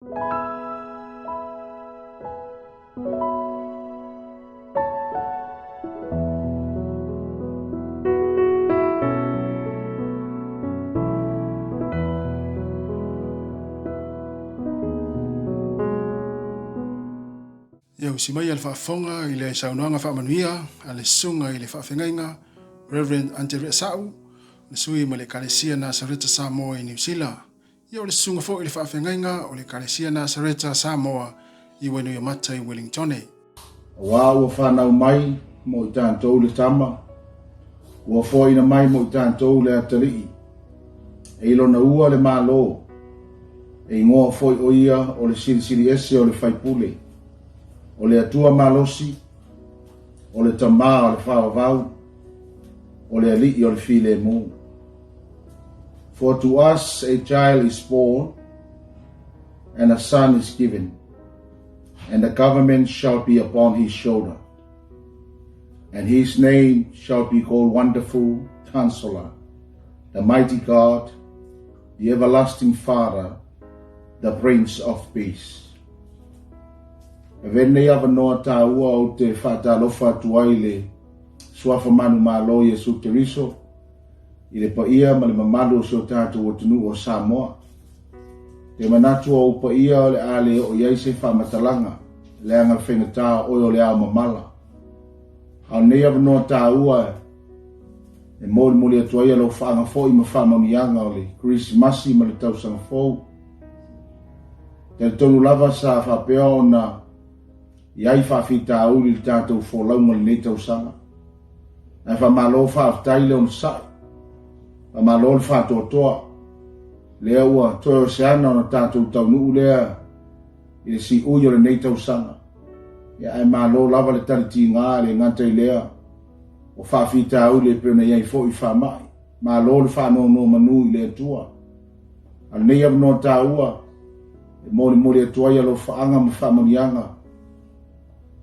Ia usi mai a le faafofoga i le saunoaga faamanuia a le Susuga i le Faafeagaiga Rev. Anterea Sa'u, le sui mai le Ekalesia Nasareta Samoa i Niu Sila. Ia o le susuga foi i le Faafeagaiga o le Ekalesia Nasareta Samoa i Wainuiomata i Wellingtone. Aua ua fanau mai mo i tatou le Tama, ua foaina mai mo i tatou le Atalii, e i lona ua le Malo, e igoa foi o ia o le Silisili Ese o le Faipule, o le Atua Malosi, o le Tama o le Faavavau, o le Alii o le Filemu. For to us a child is born, and a son is given, and the government shall be upon his shoulder. And his name shall be called Wonderful Counselor, the Mighty God, the Everlasting Father, the Prince of Peace. E venei avanoa tāua o te whaatalofa atu ai le suafa manu malo Iesu Keriso i le paia ma le mamalu o si o tatou atunuu o Samoa. Te manatu o ou paia o le a le oo i ai se faamatalaga, leaga le faigata o oe o le ao mamala. A o lenei avanoa taua e molimoli atu ai alofaaga foi ma faamanuiaga o le Kerisimasi ma le tausaga fou. Talitonu lava sa faapea ona i ai faafitauli i le tatou folauga i lenei tausaga. Ae faamalo faafetai le onosai, faamalo le faatoatoa, lea ua toe o se ana ona tatou taunuu lea i le siui o lenei tausaga. Ia, ae malo lava le tali tiga e le gata i lea o faafitauli e pei ona i ai foi faamai. Malo le faanonomanu i le Atua. A o lenei avanoa taua e molimoli atu ai alofaaga ma faamanuiaga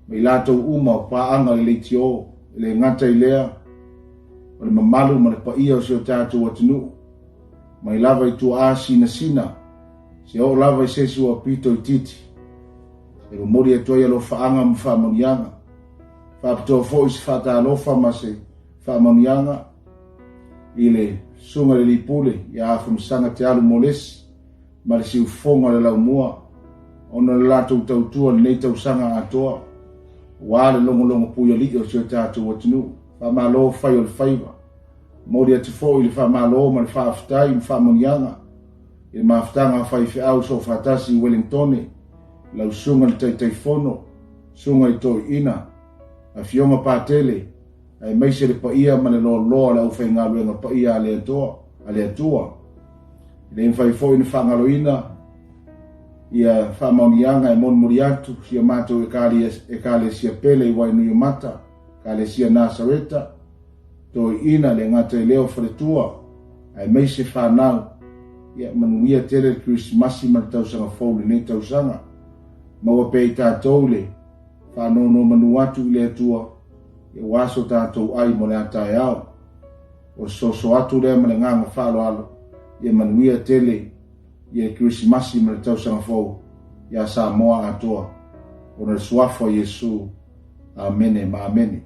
ma i latou uma o paaga le leitio, e le gata i lea o le mamalu ma le paia o si o tatou atunuu, mai lava i tuaa sinasina, se oo lava i se isi ua pito itiiti, e momoli atu ai alofaaga ma faamanuiaga. Faapitoa foi se faatalofa ma se faamanuiaga i le Susuga i le Alii Pule ia Afamasaga Te Alu Molesi ma le siufofoga o le Laumua ona o le latou tautua i lenei tausaga atoa aua le logologo puialii o si o tatou atunuu. Faamalo fai o le faiva. Momoli atu foi le faamalo ma le faafetai ma faamanuiaga i le mafutaga a faifeau soofaatasi i Wellingtone, lau Susuga i le Taitaifono, Susuga i Toeaina, Afioga Patele, aemaise le paia ma le loaloa o le aufaigaluega paia a le Atua, a le Atua. E le mafai foi ona faagaloina ia faamaoniaga e molimoli atu si a matou Ekalesia pele i Wainuiomata, Ekalesia Nasareta, Toeaina, le gata i lea o faletua, aemaise whanau, ia manuia tele le Kerisimasi ma le tausaga fou i lenei tausaga. Maua pea i tatou le faanonomanu atu i le Atua, ia ua aso tatou ai mo le a taeao. O le soso atu lea ma le agaga faaaloalo, ia manuia tele ia le Kerisimasi ma le tausaga fou iā Samoa atoa, ona o le suafa o Iesu. Amene ma amene.